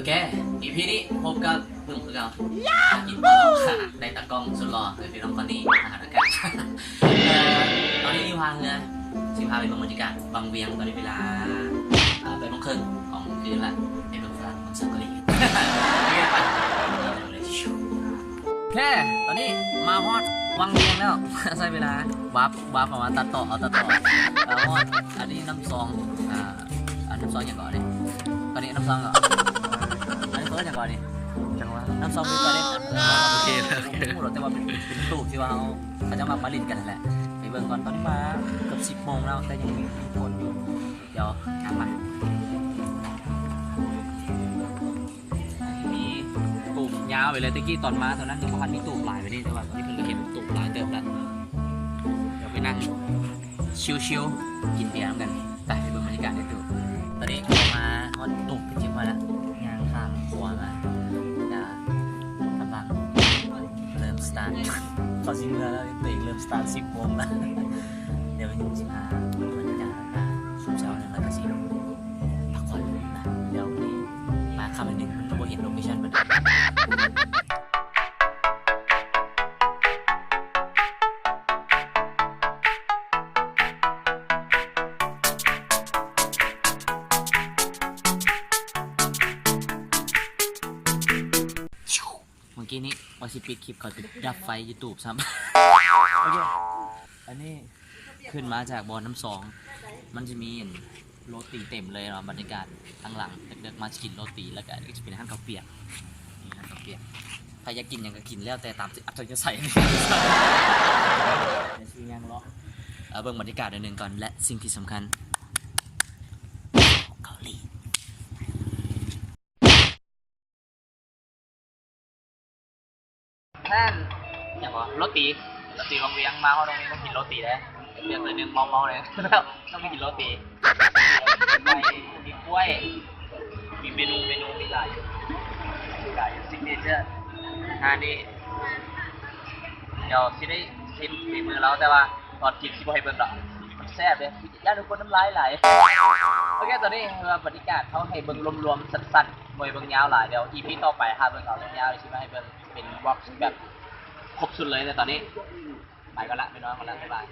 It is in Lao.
ເອີ ອີພີນີ້ພົບກັບເພິ່ນຄືເກົ່າ ຫາກິນຕະຫຼອດ ໃນຕາກ້ອງສຸດຫຼໍ່ ຄືພີ່ນ້ອງຄົນນີ້ ມາຫານຳກັນ. ເອີ ຕອນນີ້ຢູ່ທ່າເຮືອ ຊິພາໄປເບິ່ງບັນຍາກາດວັງວຽງ ຕອນນີ້ເວລາ ເອີ ແປດໂມງເຄິ່ງຂອງຄືນລະ ໄປເບິ່ງຝຣັ່ງ ເບິ່ງຊາວເກົາຫຼີ. ໂອເຄ ຕອນນີ້ມາຮອດວັງວຽງແລ້ວ ໃຊ້ເວລາວາບ ວາບເຂົ້າມາ ຕັດຕໍ່ເອົາ ຕັດຕໍ່ເອົາ ຮອດ ອັນນີ້ນ້ຳຊອງ ອ່າ ອັນນ້ຳຊອງຫຍັງເກາະນີ້ ຕອນນີ້ນ້ຳຊອງເກາະ ອັນນີ້ເອີ້ນຫຍັງເກາະນີ້ ຈັງຫວະ ນ້ຳຊອງຄືກັນນີ້ ໂອເຄ ໂອເຄ ບໍ່ຮູ້ດອກ ແຕ່ວ່າເປັນ ເປັນຕູບທີ່ວ່າເຮົາ ເຂົາເຈົ້າມັກມາຫຼິ້ນກັນຫັ້ນແຫຼະ. ໄປເບິ່ງກ່ອນ ຕອນນີ້ມາເກືອບສິບໂມງແລ້ວ ແຕ່ຍັງມີຄົນຢູ່ ດຽວຕາມມາ. ມີຕູບຍາວໄປເລີຍ ແຕ່ກີ້ຕອນມາຕອນນັ້ນຍັງບໍ່ທັນມີຕູບຫຼາຍປານນີ້ ແຕ່ວ່າຕອນນີ້ເພິ່ນກໍເຮັດຕູບຫຼາຍເຕີບແລ້ວ. ດຽວໄປນັ່ງຊິວໆ ກິນເບຍນຳກັນ ໄປ ໄປເບິ່ງບັນຍາກາດໃນຕູບ. ຕອນນີ້ເຂົ້າມາຮອດຕູບເປັນທີ່ຮຽບຮ້ອຍແລ້ວ ຍ່າງຂ້າມຂົວມາ ກະກຳລັງເລີ່ມສະຕາດ ເຂົາຊິເມືອແລ້ວ ຕົວເອງເລີ່ມສະຕາດສິບໂມງແລ້ວ. ດຽວຊິພາເບິ່ງບັນຍາກາດ ຊຸມເຊົ້າ ແລ້ວກະຊິພັກຜ່ອນນະ. ດຽວນີ້ມາຄ່ຳໜຶ່ງ ມັນບໍ່ເຫັນໂລເຄຊັນເພິ່ນ. ເມື່ອກີ້ນີ້ວ່າຊິປິດຄລິບ ເຂົາຕິດດັບໄຟຢູທູບຊ້ຳ. ໂອເຄ ອັນນີ້ຂຶ້ນມາຈາກບ່ອນນ້ຳຊອງ ມັນຈະມີອັນ ໂລຕີເຕັມເລີຍເນາະ ບັນຍາກາດທາງຫຼັງ ເດິກໆມາຊິກິນໂລຕີ ແລ້ວກະຈະເປັນຮ້ານເຂົ້າປຽກ ນີ້ຮ້ານເຂົ້າປຽກ ໃຜຢາກກິນຫຍັງກະກິນ ແລ້ວແຕ່ຕາມອັດທະຍາໄສ. ດຽວຊິຍ່າງເລາະ ເອີ ເບິ່ງບັນຍາກາດໜ້ອຍໜຶ່ງກ່ອນ ແລະ ສິ່ງທີ່ສຳຄັນ ເກົາຫຼີ. ແມ່ນ ຫຍັງວະ ໂລຕີ ໂລຕີວັງວຽງ ມາຮອດວັງວຽງຕ້ອງກິນໂລຕີເດ້ ເລືອກໜ້ອຍໜຶ່ງ ເມົາໆເດ້ ຕ້ອງໄປກິນໂລຕີ ໄປ ມີກ້ວຍ ມີເມນູ ເມນູມີຫຼາຍຢູ່ ມີຫຼາຍຢູ່ ຊິກເນເຈີ ອາຫານນີ້ ດຽວຊິໄດ້ຊິມຝີມືລາວ ແຕ່ວ່າຕອນກິນຊິບໍ່ໃຫ້ເບິ່ງດອກ ມັນແຊບເດ້ ຢ້ານທຸກຄົນນ້ຳລາຍໄຫຼ. ໂອເຄ ຕອນນີ້ຄືວ່າບັນຍາກາດເຮົາໃຫ້ເບິ່ງລວມໆ ສັ້ນໆ ບໍ່ໃຫ້ເບິ່ງຍາວຫຼາຍ ດຽວອີພີຕໍ່ໄປຖ້າເບິ່ງເອົາຍາວໆ ຊິມາໃຫ້ເບິ່ງເປັນວລັອກແບບຄົບຊຸດເລີຍ ແຕ່ຕອນນີ້ໄປກ່ອນລະ ໄປນອນກ່ອນລະ ບາຍບາຍ.